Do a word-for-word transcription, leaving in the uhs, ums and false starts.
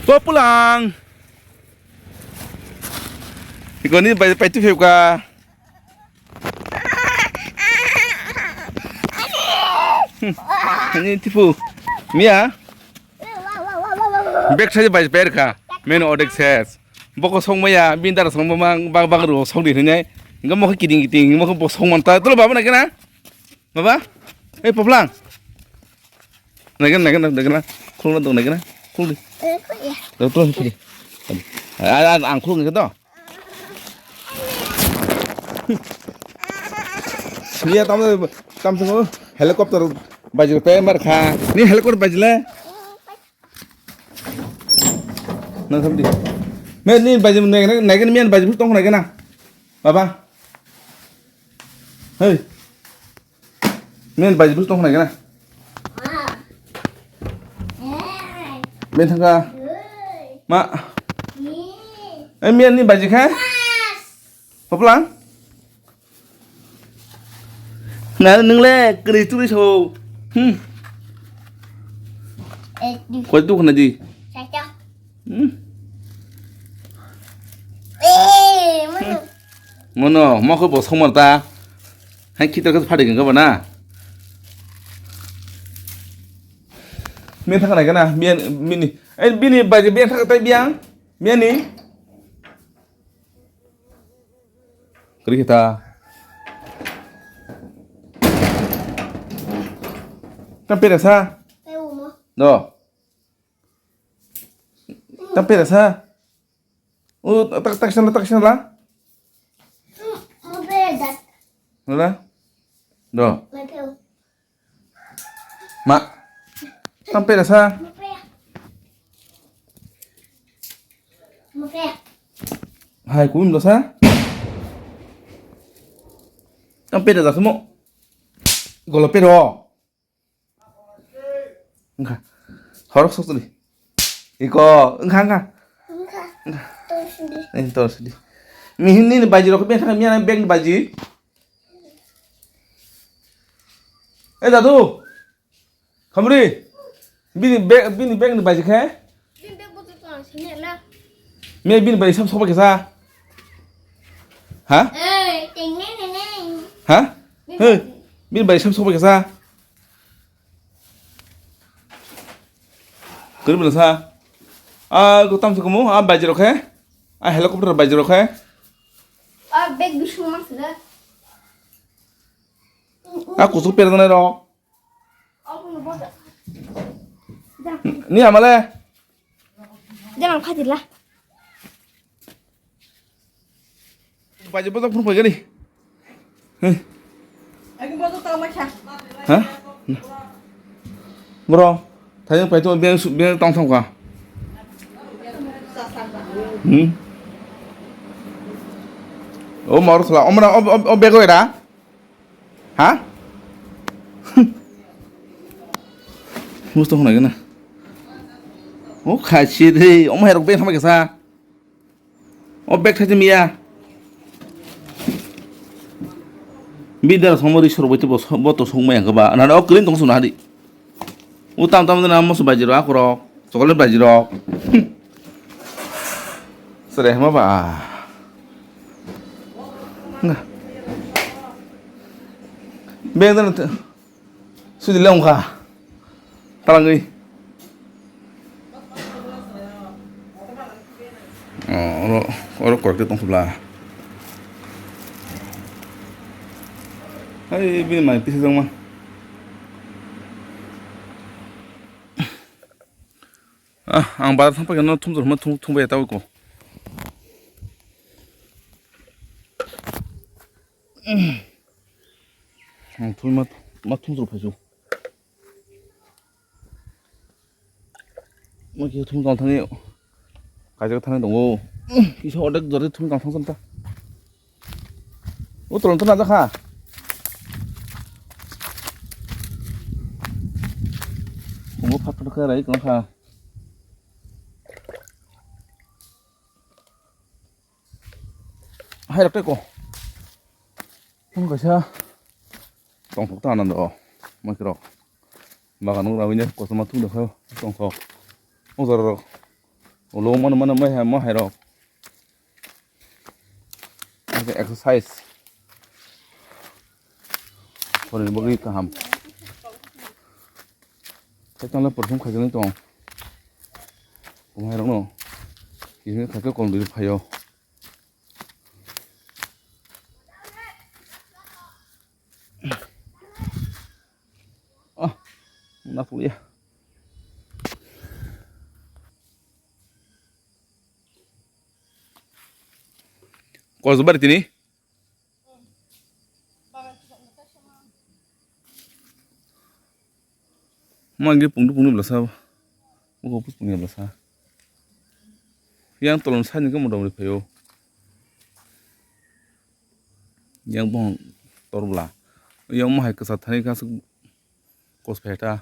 Kopulang. Ikoni bai pai tu pheuka. Ni tipu. Mia. Bek sai bai pai kha. Men odek ses. Boko song maya bindar song bang bang bang ro song di hinai. Engko mokhe kiting kiting mokhe bo song manta. Tolo baba na kena. Baba. Ei poplang. Naikena, naikena, naikena. Khulungna dong, naikena. Khulung di. Eh, kok ya? Dong, tolong sini. Adi. A, a, ang khulung ni to. Iya, tam, tam sini. Helicopter baju pe mar kha. Ni helicopter baju le. Nang sam di. Me ni baju naikena, naikena mian baju tong naikena. Baba. Hei. Men baji bus tong khnai gana. Men thangka. Ma. Eh, men ni baji kha. Poplang. Na nung le kri turi so. Hmm. Koi tu khna di. Hmm. Mono, mokhe bo songmar ta. Hai khitor khe phadi gengkha bana. Mian thang nai gana, mian, mini. Ai, bini bai, mian thang tai biang. Mian ni. Kri kita. Tam pera sa. Do. Tam pera sa. O, tak, tak sana, tak sana la. Nula? Do. Ma. Tam pera sa. Hai, kun do sa. Tam pera da sumo. Golo pero. Wngkha. Horok sok tuli. Iko, wngkha, wngkha. Wngkha. Wngkha. Tor sidi. Eh, tor sidi. Mihin nini baji rok beng thang miya beng baji. Eh, dadu. Khamri. Bini bag, bini bag ni baji khe? Bini bag bo to tong sini la. Me bini bai sam soba kesa. Ha? Eh, teng neng neng neng. Ha? Bini Hey, bag. Bini bai sam soba kesa. Kuri bela sa. Ah, ko tam sukumu, ah, baji rokhe. Ah, helicopter baji rokhe. Ah, bag bising mas le. Ah, kusuk pera nai rok. Ni amale. Jangan khadir lah. Baji bojak phun paigani. Heh. Aku bojak tau macha. Ha? Bro, thayung pai tu biang su-, biang tong thong ka. Hmm. O mor sala, omra, o, o, o bego era. Ha? Musto hwnai gana. O khachi de, omo herok beng hamai kasa. O bag thai miya. Bidar somo ri soro boite bo, bo to song maya kaba. Na o clean tong suna hadi. Utam tam na moso bajiro akorok, chocolate bajiro. Sere hema ba. Nga. Beng dan sudi leong kha. Talangwi. Oh, oro, oro korte tong khubla. Hai bini mai pisa jangma. Ah, ang bazar thang paikha no thumjor hwnma thum-, thumbai ya tawiko. Ang thum ma, ma thumjor phaisu. Ma khe thum tang thani, kaijak thani tongo. Kisa ordek jori thum tang thang samta. O tolong tona jakha. Tongo phat phat khe rai tongkha. Hai rok tei ko. Tong kaisa. Tong thok ta anando. Mai rok. Bagan nung rawini kosom ma thung dokho. Tong kho. O jora rok. Ulo mano mano mohai, mohai rok. Exercise. Sorini bagwi kaham. Kaitorno porsom khaijaknai tong. Mohai rokno. Kisa khaikhe kolom dui phaio. Ah, na puya. Kos bari tini? Magi pungdu pungdu belasa. Mugo pus pungya belasa. Yang tolon sani ke modom ri phayo. Yang bong torbla. Yang mohai kasa thani kasa kos pheta.